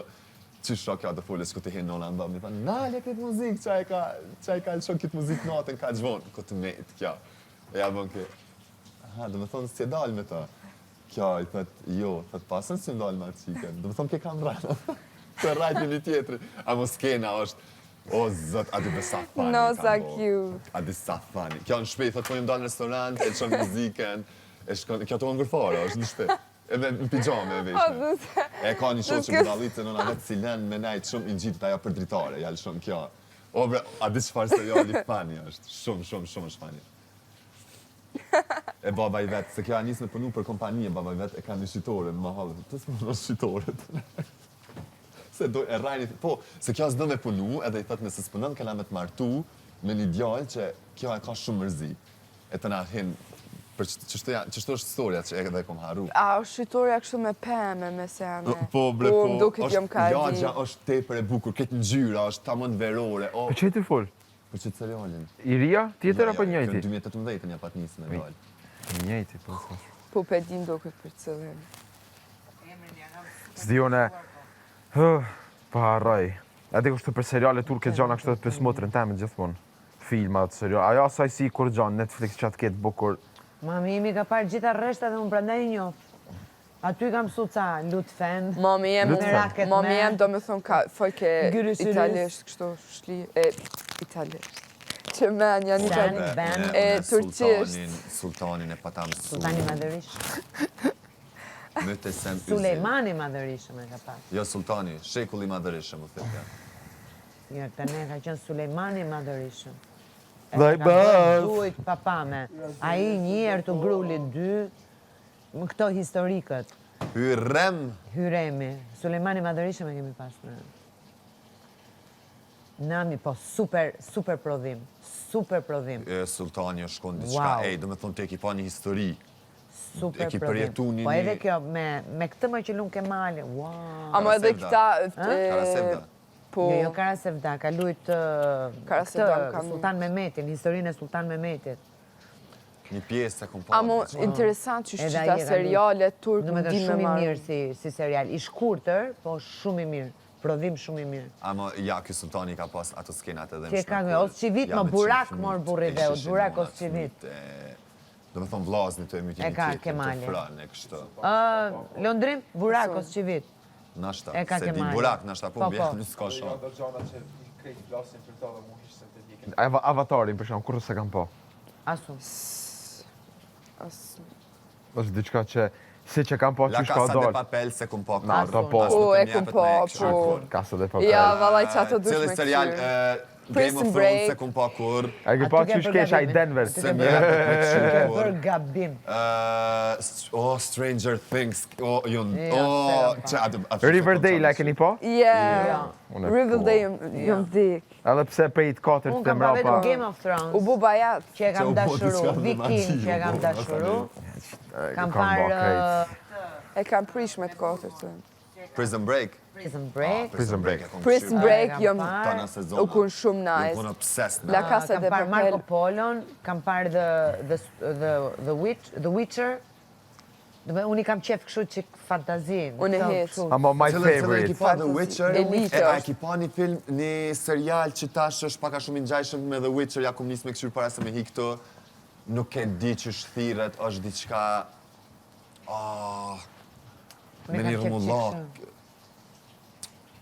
qysh shoh kjo të folës, ku të hin nona në dhomë, i thot, nale këtë muzikë, qa e ka, qa e ka lëshon këtë muzikë natën, kaq vonë, ku të met kjo, e ja bën kë, aha, do me thonë, s'je dalë me të, kjo i thot, jo, thot, pasën si më dalë me atë qikën, do me thonë, ke kam rrejt, të rrejt një tjetri, amo skena është, O zot, a di be sa funny No, sa cute. A di sa funny. Kjo në shpi, thot po jam dalë në restorant, e çon muzikën, e shkon, kjo tu hongër fara, është në shpi. Edhe në pijame e veshme. E ka një shoqe budallicë, nëna vetë si len me nejt shumë i ngjitet ajo për dritare, ja lëshon kjo. O bre, a di çfarë seriali funny është. Shumë, shumë, shumë është funny. E baba i vet, se kjo a nis me punu për kompani, e baba i vet e ka një shitore në mahallë, të s'më në shitore. Se do e rrajni, po, se kjo s'do me punu, edhe i thot nëse s'punon kena me të martu me një djalë që kjo e ka shumë mërzi. E të na hin, për qështu, ja, qështu është storia që edhe e kom harru. A është shitorja kështu me peme, me sene? Po, bre, po, Po, më duket jam ka e di. lagja është tepër e bukur, këtë ngjyra është tamam verore, o, Për që ti fol? për qëtë serialin. I ria? Tjetër apo Jo, jo, njëjti? kjo në 2018 ja pat nisë me dalë. Njëjti, po thash. Po, pe di më duket për cilin. S'di unë, hë, po harroj. Edhe kështu për seriale turke gjana kështu edhe pys motrën teme gjithmonë. Filmat, seriale. Ajo asaj si kur gjanë Netflix që atë ketë bukur. Mami imi ka parë gjitha rreshtat dhe unë prandaj i njoh. Aty kam mësu ca lütfen. Mami jem, Lütfen. mami jem do me thonë ka folke Görüşürüz. italisht kështu shli, e, italisht. Që men janë Sen, italisht. ben. E, turqisht. Sultanin, sultanin e patam mësu. Sultani Madhërishëm. Mytesem Yzil. Sulejmani Madhërishëm e ka pas. Jo, sultani, shekulli Madhërishëm, u thekja. Jo, të ne ka qenë Sulejmani Madhërishëm. E Dhe i ka bërë bëf. Dujt papame. Ai një Ertugruli dy, më këto historikët. Hyrem! Hyremi. Sulejmani Madhërishëm e kemi pas ne. Nami, po super, super prodhim. Super prodhim. E, sultani është shkon diçka, Wow. ej, do me thonë ti e ki pa një histori. Super E ki prodhim. përjetu një- Po edhe kjo me, me këtë më që lun Kemali, wow. Amo edhe Kara këta... e, Kara Sevda. Po, Jo, jo Kara Sevda, ka lujt Kara Sevda më këtë ka Sultan Mehmetin, historinë e Sultan Mehmetit. Një pjesë e kom pa. amo interesant që Edhe qëta ai e ka lujt. seriale turk Do më me të di me shumë i marrë. mirë si, si serial. I shkurtër, po shumë i mirë. Prodhim shumë i mirë. Amo, ja, ky sultani ka pas ato skenat edhe Që ka nga Ozçivit, më Burak mor burri dheut, Burak Ozçivit. Do me thonë vlazni të e myti E një ka tjetrin, të Kemali. fran e kështu. Ë, Londrim, Burak Ozçivit. Nashta, E ka se di Kemali. Burak, nashta po Po, mbje, po. nuk s'ka Jo, shumë. do gjana që i krejt flasin për ta dhe mu hiq se të ndjekin. Ava- Avatarin, për shembull, kurrë s'e kam pa. Asu. As- Është diçka që si që kam pa La qysh ka Casa de dalë. Papel se kum pa Na, kurrë. ta po. As nuk Po, më e kum jepet pa, me kështu po. kurrë. Casa de Papel. Ja, vallaj që ato dush Cili me serial kqyr. e, Game Prison of Thrones Break. se kum pa kurrë. A ke Aty pa ke qysh bërë kesh ai gabimin. Denver. Aty Se ke më bërë- jepet me kështu Ke kurrë. bërë gabim. Ë, s- oh, Stranger Things, oh, jon, Jo, oh, se kam pa. që atë atë Riverdale, a keni pa? Yeah. Unë e Riverdale, jam vdik. Edhe pse prej të katërt Unë të kam pa vetëm mrapa. Game of Thrones. U bu bajat. Që e kam Që u bo dashuru, diçka me Viking magji, që e u kam bo, dashuru. Kam Kam parë ba krejt. E kam prish me të katërtën. Prison Break. Prison Break. Prison Break. e kom Prison kqyr. Break, kam jam parë. Tana sezona. u kun shumë Jam nice. kun obsessed me. La Casa Kam de parë Marco Papel. Polon, kam parë The The The The Witch, The Witcher. Do me unë i kam qef kështu çik fantazi. Unë e këto hiq. kështu. Ama my Cilën cilën e ki favorite. pa The Witcher? Elite E, a e është. ki pa një film, një serial që tash është pak a shumë i ngjashëm me The Witcher, ja kum nis me kqyr para se me hi këtu. Nuk e di që thirret, është diçka ah, Unë e me kam një qef çik rrumullak, kështu.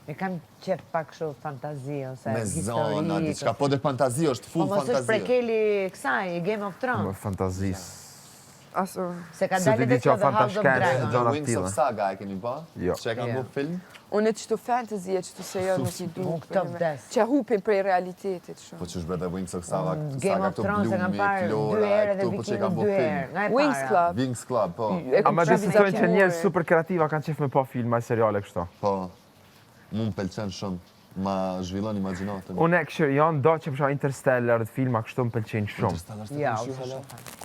E kam qef pak kështu fantazi ose me zana, histori. diçka, po dhe fantazi është Po full mos është fantazi. prekeli kësaj, i Game of Më Thrones. fantazis. As unë. Se ka Se dalë ti edhe di kjo qa The House of fantashkencë, Dragon. The gjona Wings tilla. of Saga e keni pa? Jo. Që e kanë Jo. bu film? Unë e qëtu fantasy e qëtu serial nuk i du. Unë këto vdes. Që hupin prej realitetit shumë. Po që është bre The Wings of Saga, Mm, Game Saga of këto Thrones e kam Blumi, parë dy Flora, herë edhe këto po që e Vikingët kanë bu dy herë. film. Nga e Wings para. Club. Wings Club, po. E Ama kom di se thonë që njerëz super super kreativa kanë qef me pa filma e seriale kështu. Po, mu më pëlqen shumë, ma zhvillon imagjinatën. Unë e kështu janë do që për shembull Interstellar, filma kështu më pëlqejnë shumë. Interstellar s'e Ja, kam ose shu hala.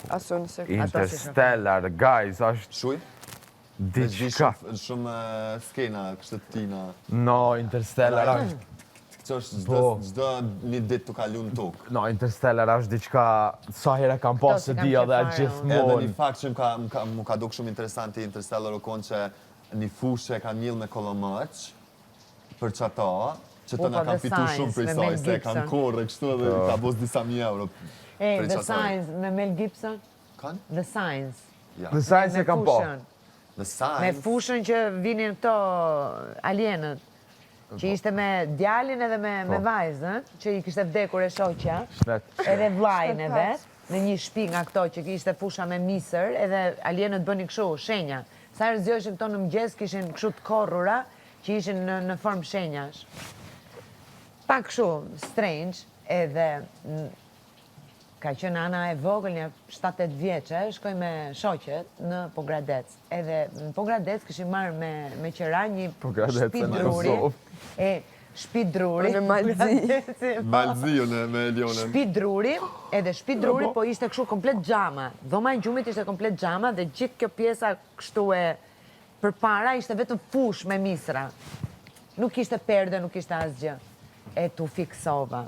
As unë se Interstellar, guys, është Shuj? Veç di diçka. shumë, shumë eh, skena, kështë të tina. No, Interstellar është Që është çdo Po. çdo një ditë të kalu në tokë. No, Interstellar është diçka sa herë kam pas Këto se s'i kam di edhe qef fare, unë. Edhe gjithmonë. një fakt që më ka, më ka, më ka duk shumë interesanti Interstellar o konë që një fushë e ka njell me kolomëq për qata, që të Po, na po, kanë The fitu Signs shumë prej me saj, Mel se e kanë Gibson. korrë kështu edhe Po. ka bos disa mijë euro. E, prej The qatoj. Signs me Mel Gibson. Kanë? The Signs. Ja. The Signs Me e kam pa. fushën. The Signs. Me fushën që vinin këto alienët. Që ishte me djalin edhe me, me Po. vajzën, që i kishte vdekur e shoqja, Shnet. edhe vllajin e Shnet vet, në një shtëpi nga këto që ishte fusha me misër, edhe alienët bënin kështu shenja. Sa herë zgjoheshin këto në mëngjes, kishin kështu të korrura që ishin në, në formë shenjash. Pak kështu strange, edhe mm, ka qenë Ana e vogël, një 7-8 vjeçe, shkoi me shoqet në Pogradec. Edhe në Pogradec kishin marrë me me qera një Pogradec, shtëpi në druri. Kosovë. E shtëpi druri. Në Malzi. Pogradeci, po. Malziu në me Elionën. Shtëpi druri, edhe shtëpi druri, po ishte kështu komplet xhama. Dhoma e gjumit ishte komplet xhama dhe gjithë kjo pjesa kështu e përpara ishte vetëm fush me misra. Nuk ishte perde, nuk ishte asgjë. E tu fiksova.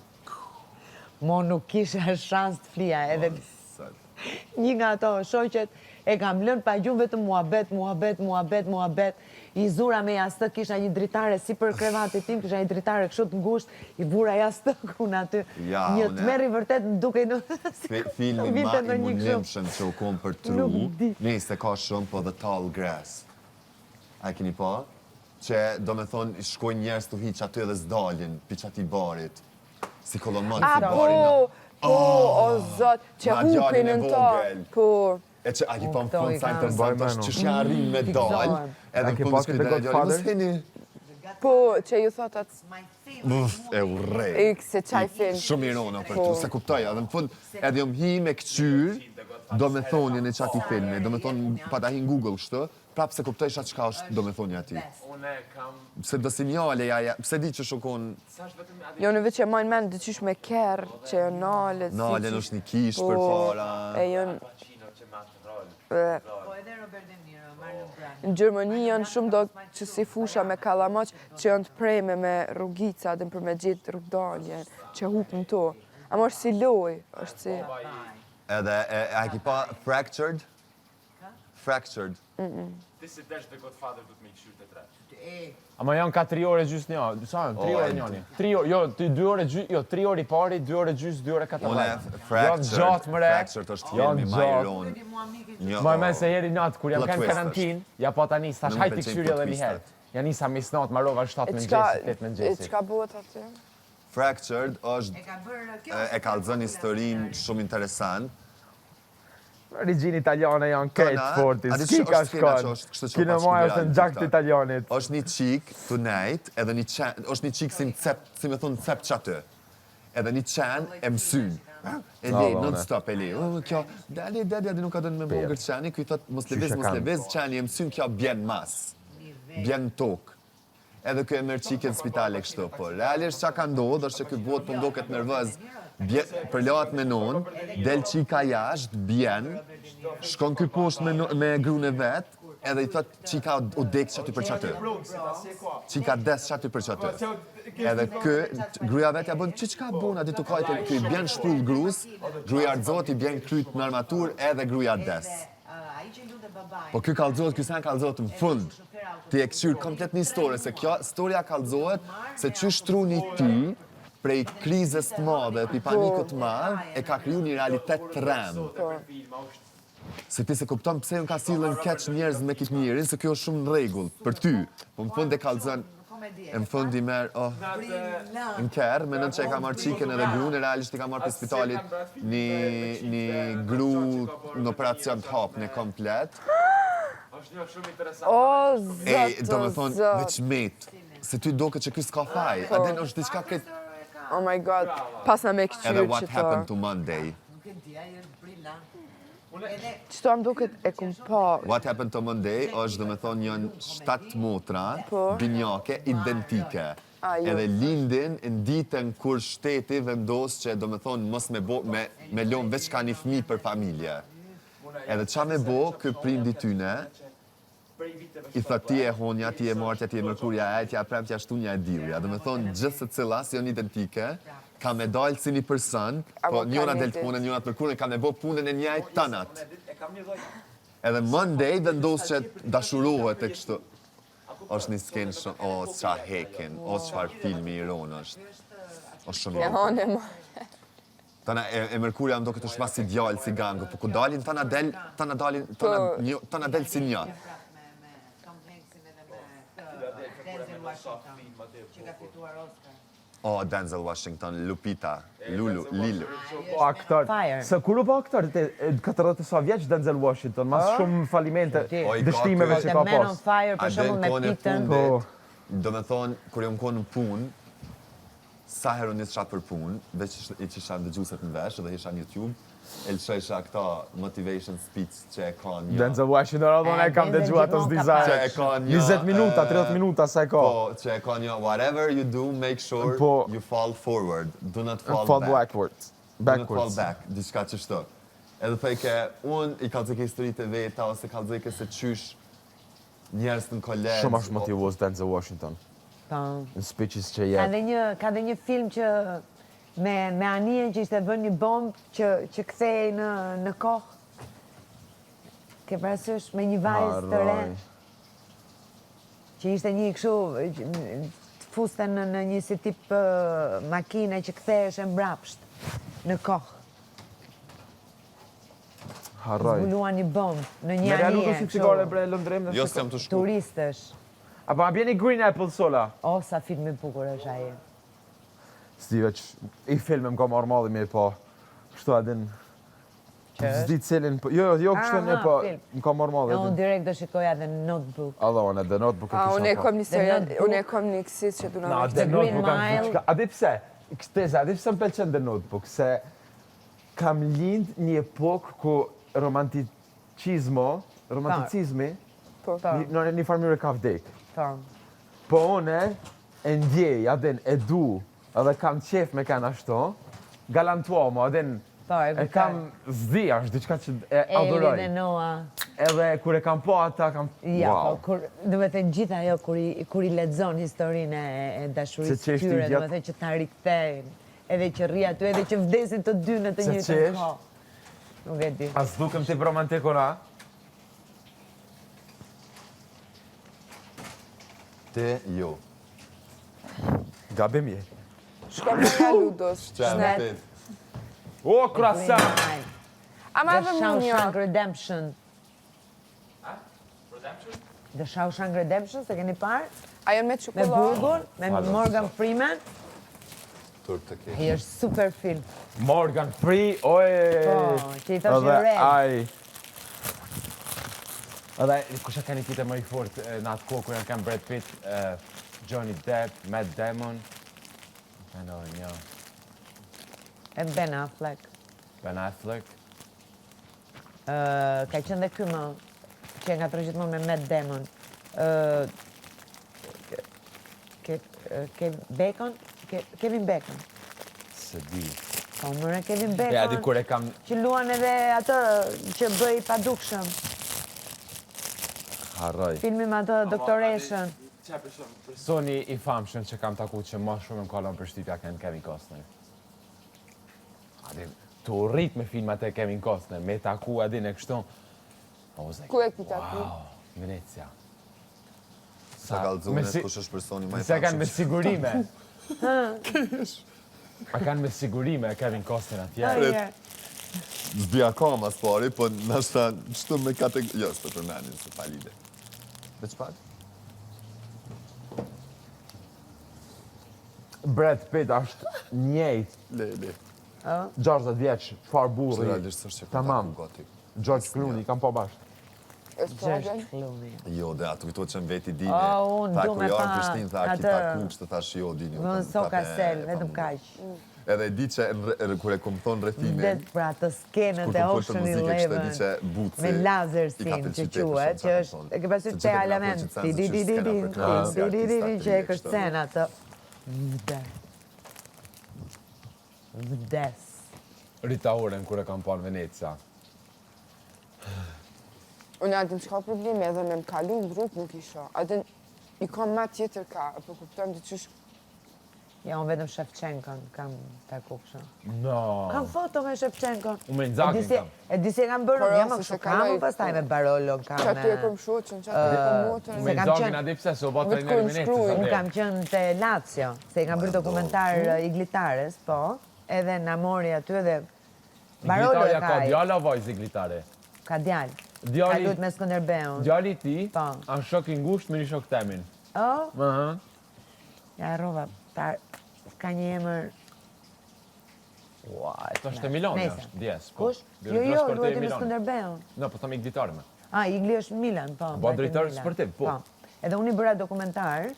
Mo nuk kisha shans të flija, edhe një nga ato shoqet e kam lënë pa gjumë vetëm muhabet, muhabet, muhabet, muhabet. I zura me jastëk, kisha një dritare si për krevatit tim, kisha një dritare kështu të ngushtë, i vura jastëkun aty. Ja, një une- tmerr i vërtet më dukej në Fi- Filmi ma vinte i ndonjë kështu. mundimshëm që u kom për tru, Nuk di. nejse ka shumë, po The Tall Grass. A e keni pa? Që do me thonë, shkojnë njerëz të hiq aty edhe s'dalin, pi qati barit. Si kolomon, A, si bari. po, po, o zot, që Ma djalin hupin e në ta. vogël. Po, E që a ki pa në Unë këto fund i sa kam. interesant është që shja arrin me dal, Fiksohem. edhe A në ke fund pa shkoj këtë dhe The djali, mos Godfather? hini. po, që ju thot atë, Uf, e urrej. e se qaj film. Shumë irona për Po. tu, se kuptoj, edhe në fund, edhe jom hi me këqyr, do me thonin e qati filmi, do me thonë, pa ta hi në Google kështu, prapë se kuptoj sha qka është do me thonin ati. Unë kam... Pse do sinjale, ja, ja, pse di që shokon Jo, në veç e majnë mend, diqysh me kerr, që janë nalet. si nalen qysh- është një kish Po, për para. E janë, Pacino që me atë rol. e, Po edhe Robert De Niro, Marlon Brando. Në Gjermani janë shumë do që si fusha me kalamoq që janë të preme me rrugica dhe për me gjetë rrugdaljen, që hupë në to. Ama është si loj, është si... Edhe, e, a e ki pa Fractured? Fractured. Ti si desh The Godfather du të me i këshyrë të tre. Ama janë ka 3 orë e gjysë një, sa janë? 3 O, orë e- njëni. 3 orë, jo, 2 orë e gjysë, jo, 3 orë i pari, 2 orë e gjysë, 2 orë e Unë 14. Janë Fractured, gjatë mëre. Fractured është Janë filmi ma i gjatë. ronë. Një, Ma me se heri natë, kur jam Plot kanë twist karantinë, ja pa tani, thash Në më hajt i pëlqejnë këshyri plot edhe një herë. twistat. Ja nisa misnat, marova 7 E çka, mëngjesit, 8 e mëngjesit. çka bëhet aty? Fractured është, E ka bërë kjo. e, e kallzon historinë shumë interesant. Origjin italiane janë krejt Këna, forti, a di s'ki që ka është skena shkon. që është kështu që Kinemaja pa është në shkruar gjak të TikTok. italianit. është një qik të nejt, edhe një qen, është një qik si në cep, si me thonë cep që aty. Edhe një qen e mësyn. E le, No, non stop e le. O, kjo, dali, dali, adi nuk ka dënë me mongër qeni, ky i thot, mos lëviz, Qysh e mos kanë? lëviz, qeni e mësyn, kjo bjen mas. Bjen në tokë. Edhe ky e merr çikën në spitale kështu, po realisht çka ka ndodhur është që ky bot po ndoket nervoz, bje, përlahet me non, del çika jashtë, bjen, shkon ky poshtë me, no- me gruan e vet, edhe i thot çika u dek çaty për çaty. Çika des çaty për çaty. Edhe ky gruaja vet ja bën çi çka bën aty të kajtë, ky i bjen shpull grus, gruaja rrëzohet i bjen kryt në armatur edhe gruaja des. Ai që lunte babain. Po ky kallëzohet, ky sen kallëzohet në fund. Ti e kqyr komplet një story, se kjo storia kallëzohet se qysh truni ti prej krizës të madhe, prej panikut të madh, e ka kriju një realitet të rem. Se ti se kupton pse unë ka sillen keq njerëz me këtë njerin, se kjo është shumë në rregull për ty. Po në fund e kallëzon. E në fund i merr, oh, në kerr, menon që e ka marrë çikën edhe grun, e realisht i ka marrë prej spitalit një, një gru në operacion të hapne komplet. O, zot, E, do me o, thonë, zot. veç met, se ty doket që ky s'ka faj, a din është diçka këtë, Oh my god, pas na me edhe këqyrë What që to. Happened to Monday. Nuk e di, ai është brillant. Qëto am duket e kum pa. What Happened to Monday është do me thonë janë 7 motra Po. binjake identike. A, jo. Edhe lindin në ditën kur shteti vendos që do me thonë mos me bo, me, me lon veç ka një fëmijë për familje. Edhe qa me bo, ky prindi tyne, i thot ti e honja, ti e martja, ti e mërkurja, e ejtja, e premtja, shtunja e diellja. Do me thonë, gjithë se cila, si janë identike, ka me dalë si një person, po Amo njëra ka del një të punën, njëra të mërkurën, ka me bo punën e njëjtë tanat. Edhe Monday vendos që dashurohet e kështu. është një skenë shumë, o, qa hekin, o, çfarë filmi i ronë është. është shumë i E bukur. hone, ma. Tana e, e Merkuria më duket është ma si djalë, si gango, po ku dalin tana del, tana dalin, tana, Po. një, tana del si një. Me, me Tom Hanksin edhe me këtë Denzel Washington, që ka fituar Oscar. O, Denzel Washington, Lupita, Lulu, Lilu. Po aktor. Fire. Se kur u bë aktor, te 40 e sa vjeç Denzel Washington, mas shumë falimente, O, i ka dështimeve ky- që The ka Man on pas. Fire, A për shembull del me kohën e Pitën. fundit, Po. do me thonë, kur jam konë në punë, sa herë unë isha për punë, veç i qisha ndëgjueset në vesh dhe isha në YouTube, e lëshojsha këta motivation speech që e ka një... Denzel Washington, edhe unë e kam Denzel dëgju ato gjithmonë ka s'dizajn. Që e ka një... 20 minuta, e, 30 minuta sa e ka. Po, që e ka një whatever you do, make sure Po. you fall forward, do not fall, Fall back. backwards. Do not fall Backwards. back, diçka që shto. Edhe thojke, unë i kallzojke historitë e veta, ose kallzojke se qysh njerëz në kolegj. Shumë është motivues Denzel Washington. Po. Në speeches që Ka jep. dhe një, ka dhe një film që me, me anijen që ishte vënë një bombë që, që kthehej në, në kohë. Ke parasysh me një vajzë të re Harroj. që ishte një kështu që, të fuste në, në një si tip ë, makine që ktheheshe mbrapsht në kohë. Harroj. Zbuluan një bombë në një Me realu anije. si kështu, cigare bre Londrim Jo, s'jam të shku. Turistësh. A po ma bjeni Green Apple sola? O, sa film i bukur është ai. S'di veç, i filme më ka marrë malli me pa. Kështu a din. S'di cilin, po, jo, jo, jo, kështu Aha, një po, film. më ka marrë malli. Jo, a unë din. direkt do shikoja The Notebook. Alla, unë The Notebook e A, kisha unë e pa. kom një serial, Notebook. unë e kom një kësi që du Na, na me The The Green Notebook kam Mile. diçka. A di pse? Këteza, a di pse më pëlqen The Notebook? Se kam lind një epokë ku romanticizmo, romanticizmi, Po. një- në një farë mënyrë ka vdek. Po. Po une e ndjej, a din, e du, edhe kam qef me kanë ashtu, galantuomo, a din, Po, e e kuptoj. kam zdi, është diçka që e Eli adhuroj. dhe Noah. Edhe kur e kam pa ata, kam... Ja, wow. po, kur, do me thënë gjitha ajo kur i, kur i lexon historinë e, e dashurisë Se qeshti tyre, do idiot. me thënë që ta rikthejnë, edhe që rri aty, edhe që vdesin të dy në të Se njëjtën qesh? kohë. Nuk e di. A s'dukem tip romantik ona? Ti, jo. Gabim je. Shko me nga Ludos, Që e shnet. vërtet. O, croissant! Green Mile. Ama The edhe mu një. Shawshank Redemption. The Shawshank Redemption, se keni parë? A janë me Me çokoladë? burgun, me Morgan Freeman. Turp të keq. Ai është super film. Morgan Free, oj! Po, që i thoshin Edhe Red. Ai. Edhe kush e ka një tjetër më i fort e, në atë kohë kur janë kanë Brad Pitt, e, Johnny Depp, Matt Damon. Mendoj një E Ben Affleck. Ben Affleck. Ë, ka qenë dhe ky më, që e ngatroj gjithmonë me Matt Damon. Ë, ke, ke, Bacon? Ke, Kevin Bacon. Se di. Po, mëre Kevin Bacon. Ja, di kur e kam Që luan edhe atë që bëj padukshëm. harroj. Filmi me atë doktoreshën. Personi i famshëm që kam taku që ma shumë më ka lënë përshtypja kanë Kevin Costner. A di, tu u rrit me filmat e Kevin Costner, me taku a din e kështu. I was like, Ku e ki taku? Wow, Venecia. Sa kallxunet me si- kush është personi më i Se kanë me famshëm. sigurime. A kanë me sigurime Kevin Costner atje. Prit. S'di akoma mas pari, po nashta çto me kategori, jo, s'po përmendin se pa lidhje. Veç pak. Brad Pitt është njëjtë. Le, le. 60 vjeç, çfarë burri. Realisht s'është që kom Tamam. taku gati. George Clooney, kam pa bashkë. George Clooney. Jo, dhe atë kujtohet që në veti dini. O, unë Tha, du kur me jo pa në Prishtinë, tha, ki atë- taku, kështë thash, jo, dini. Më unë so prapë e- Kastel, e vetëm pamundur. kaq. Edhe e di që në- kur e kom thonë rrethimin, Vdet pra të skenët kur e kom folë për Ocean muzikë, kështë e di Eleven që buci me i ka Lazersin që pëlqy tepër quhet, shumë që çka kom është, thonë. e ke parasysh Se te gjithë e kena Alamen, folë që ti di di sen, di se di s'kena përkrahë si di di di artista di të që e ri, kështu. kërcen atë. Vdes. Vdes. Rita Orën kur e kam pa në Venecia. Unë a din çka problemi edhe me më kalu në rrugë nuk i shoh. A din i kam ma tjetër ka, e po kupton ti qysh Ja, unë vetëm Shevchenkon kam taku kështu. No. Kam foto me Shevchenkon. Unë me Inzaghin E di si- kam. E di si e kam bërë, Por ja ose më se kështu kam, kaloj- unë pastaj me Barolon kam. Qa ty e kom shoqën, qa ty e kom motrën. Me Se kam Inzaghin qenë- a di pse se u bë Vetë trajneri kur i më Venecias. shkruaj. Unë atë. kam qenë te Lazio, se i kam bërë dokumentar mm. Iglitares, po, edhe na mori aty edhe Barolo e Iglitarja ka ka ai, djalë a vajzë Iglitare? ka djalë. Djali- Ka lut me Skënderbeun. Djali i tij Po. është shok i ngushtë me një shok temin. O, Ëh. ja harrova, ta ka një emër Ua, e Tash te Milani Nëse. është, djes. Po. Kush? Jo, Direktor jo, sportiv i luajti me Milanit. Skënderbeun. No, po them Iglitare me. A, Igli është në Milan, po. Po, mbajti në drejtor Milan. sportiv, po. Edhe unë i bëra dokumentar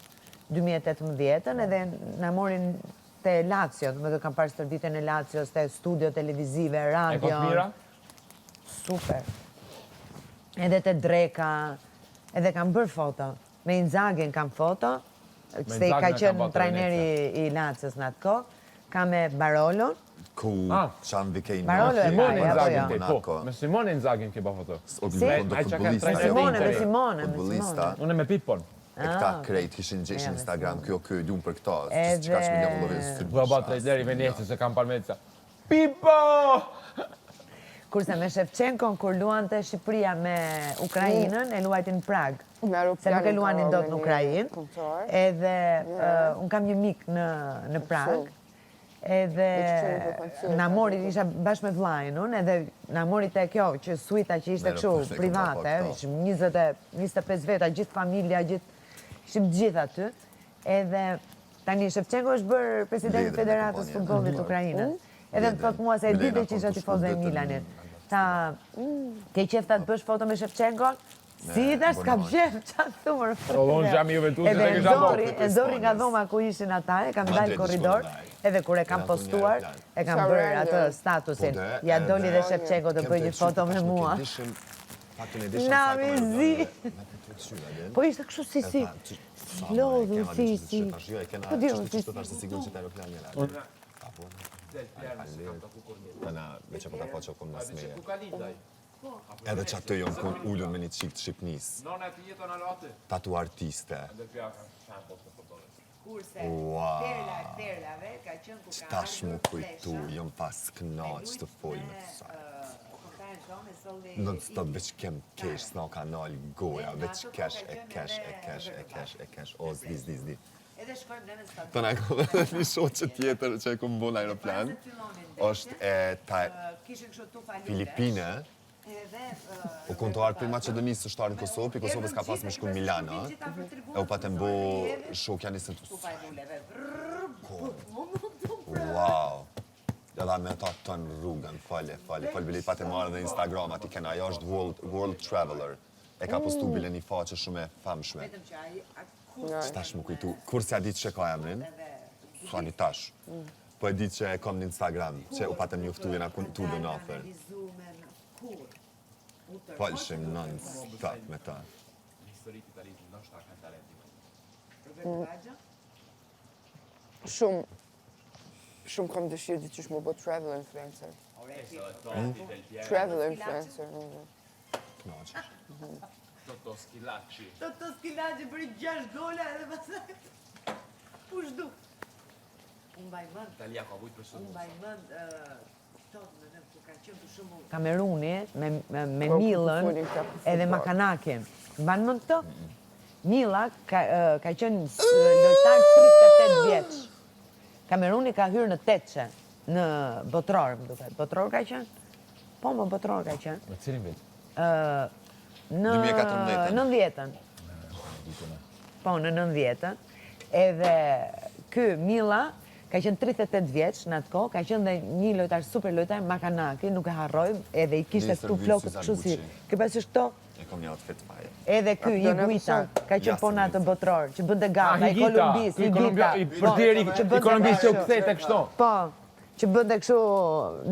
2018-ën edhe na morin te Lazio, do të kam parë stërvitjen e Lazios, te studio televizive, E radio. ka të mira? Super. Edhe te Dreka, edhe kam bërë foto. Me Inzaghin kam foto, Me se i ka Inzaghin e kam qenë bërë te trajneri i Lazios në atë kohë. Ka me Barolon, Ku Ah. qanë vikej Barolo e Simone ka, apo Inzaghin jo? ti, po. Me Simone Inzaghin ke bë foto. Si? Ai që ka trajneri Simone, me Interi. Simone, me Futbollista. Simone. Unë me Pippon. E këta krejt kishin gjeshin Ah. Ja, me Instagram, Simone. kjo kjo i dun për këta, Edhe- që ka që milion followers. Po bë trajneri i Venecias e kam parë me Venecia. Pippo! Kurse me Shevchenkon, kur luante Shqipëria me Ukrainën, e luajtin në Prag. Me Se nuk e aeroplanin luanin ka dot me në një Ukrainë. punëtor. Edhe uh, unë kam një mik në, në Prag. Edhe Veç qenë për koncert, na mori, isha bashkë me vllajin unë, edhe na mori te kjo që suita që ishte Merë, kështu po, se e kam pa private, këto. ishim 20 e 25 veta, gjithë familja, gjithë ishim të gjithë aty. Edhe tani Shevchenko është bërë presidenti i Lidhën me Federatës kompaninë. Futbollit të Ukrainës. Edhe më thot mua se e Milena dite që isha po, tifoze e të shku Milanit. vetëm- Tha, ke qef ta të bësh foto me Shevchenkon? Si i thash, s'kam qef, qa thu mërë O, unë jam i Juventusit, Edhe e e kisha nxori, bërë. e nxori nga dhoma ku ishin ata, e kam dalë Madrid korridor, shkon live. edhe kur e kam Kena thonë një postuar, aeroplan. e kam Sa bërë random. atë statusin. Po dhe, Ja doli edhe- dhe Shevchenko të Kem bëj të një qytë, foto me tash nuk e mua. dishim, faktin e dishim Na, sa e mi kom zi. aeroplan, me të të qyra, din. Po ishte kështu si si, E tha, që- si sa ma e lodhu, kena, si din që si. që tash, jo, e kena, Po di qështu, unë, si qështu tash, se sigur që të aeroplan jena. A, po, Tana, me që po ta po që kom mas meje. Edhe që aty jom kon ulun me një qikë të Shqipnis. Nona e ti jeton alo aty. Tatu artiste. Kurse, Ua. perla e perlave ka qenë ku Që ka tash mu kujtu, jom pas knaq të fol me të saj. Non stop veç kem kesh, s'na ka nal goja, veç kesh e kesh e kesh e kesh e kesh. O, zdi, zdi, zdi. Edhe shkojmë ne në stadium. Të na kom edhe një shoqe tjetër që e kom bo në aeroplan, është e ta Kishin kështu tufa lulesh. Filipine, Edhe u kon të ardhë prej Maqedonisë së shtarë në Kosovë, pi Kosovës ka pas me shku në Milano, e u patem bo shokja nisën të tufa e luleve. Wow! Edhe me ata të në rrugën, fale, fale, fale, bile i patem marrë dhe Instagram, ati kena, ajo është world, world traveler. E ka postu bile një faqe shumë e famshme. Vetëm që ai akur Që tash më kujtu, kur s'ja di që ka emrin, sa një tash. Po e di që e kam në Instagram, që u patem njoftu jena kun tullu në afer. analizume në kur. U tërhoq Falshim non stop me ta. Roberto Baggio. Shumë, shumë kam dëshirë diqysh më bë travel influencer. Travel influencer. mm. Knaqesh. Toto Schilacci. Toto Schilacci bëri 6 gola edhe pastaj u zhduk. Unë mbaj mend, Italia ka vujt për unë sulmues. mbaj mend ë, këto me në ku ka qenë për shembull Kameruni me me, me Po, ku Millën folin këta për edhe futboll. Makanakin. Mban mend këto? Milla ka ë, ka qenë s- lojtar 38 vjeç. Kameruni ka hyrë në tetçe, në botror, më duket. Botror ka qenë? Po, më botror ka qenë. Në cilin vit? Në 2014-ën. 90-ën. Po, në 90-ën. Edhe Ky Milla ka qenë 38 vjeç në atë kohë, ka qenë dhe një lojtar super lojtar Makanaki, nuk e harroj, edhe i kishte këtu flokët kështu si. Ke parasysh këto? E kom një outfit faje. Edhe ky Higuita, ka qenë po në atë botëror, që bënte gata, i Kolumbisë, Higuita. I portieri i Kolumbisë që u kthete kështu. Po, që bënte kështu,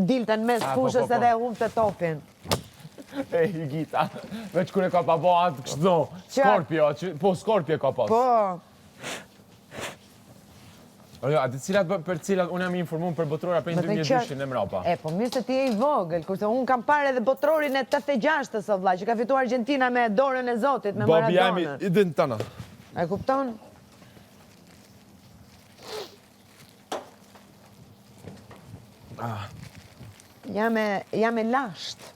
dilte në mes po, po, fushës po. edhe humbte topin. E Higuita, veç kur e ka pa bo atë kështu, Scorpio, po Scorpio ka pas. Po. O jo, a di cilat për cilat unë jam i informuar për botërora prej 2002-shin e mrapa. E, po mirë se ti je i vogël, kurse unë kam parë edhe botërorin e 86-ës, o vlla, që ka fituar Argentina me dorën e Zotit, me Babi jam Maradonën. i din tana. E kupton? Ah. Jam e, jam e lashtë.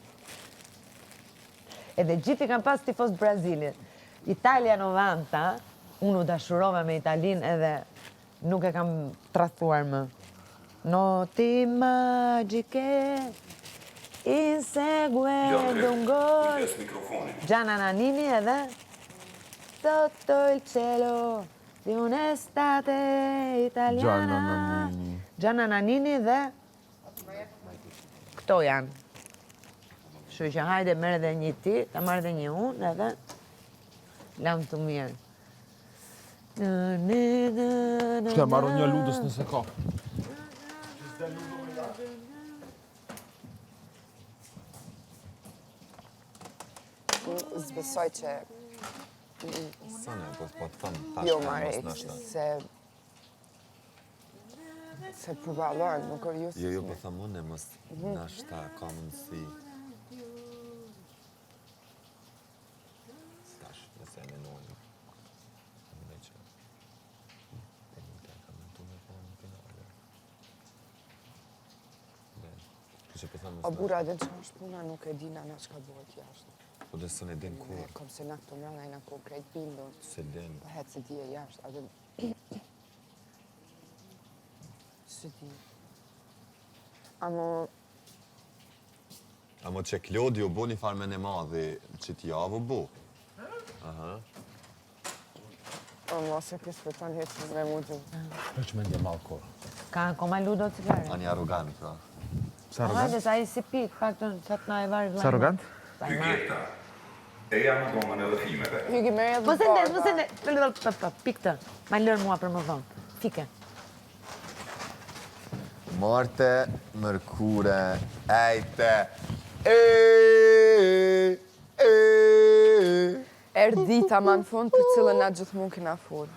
Edhe gjithë i kam pas tifoz të Brazilit. Italia 90, unë u dashurova me Italinë edhe nuk e kam tradhtuar më. Notti magiche inseguendo un gol. Gianna Nannini edhe Sotto il cielo di un'estate italiana. Gianna Nannini. Gianna Nannini dhe Këto janë. Kështu që hajde merr edhe një ti, ta marr edhe një unë edhe lamtumirë. Shka e marrë një ludës nëse ka. S'besoj që... Sa ne, po po të thëmë, tash Jo, ka mare, mos nështë. se... Se përballon, nuk jo Jo, jo, po thëmë unë, mos nashta ka mundësi. Tash, nëse e menojmë. Mendoj që Benita e ka mendu me po në finale. Dhe, kështu që po thëmë O mos burra, dhe që është puna, nuk e dina na çka bëhet jashtë. Po dhe s'e din kur, Ne, kom se na këto mrena jena ko krejt bindur. s'e din. Po het se di e jashtë, a dhe... S'e di. Amo, Amo që Klodi u bo një farë me në madhi që t'javë u bo. Aha. amo se kështë përton heqë me mu gjumë. Për që mendje malë kur. Ka akoma ludo cigare. Ani arrogant, pra. Sa arrogant? Hajde, sa ai si pik, paktën sa të na e varë vllai. Sa arrogant? Hygjeta. Eja në dhomën e rrëfimeve. Hygi merë edhe Mos e ndez, mos e barba. ndez. Pik të. Ma lër mua për më vonë. Fike. Marte, Mërkure, Ejte, e, e, Erdh dita ma në fund për cilën na gjithmonë kena folë.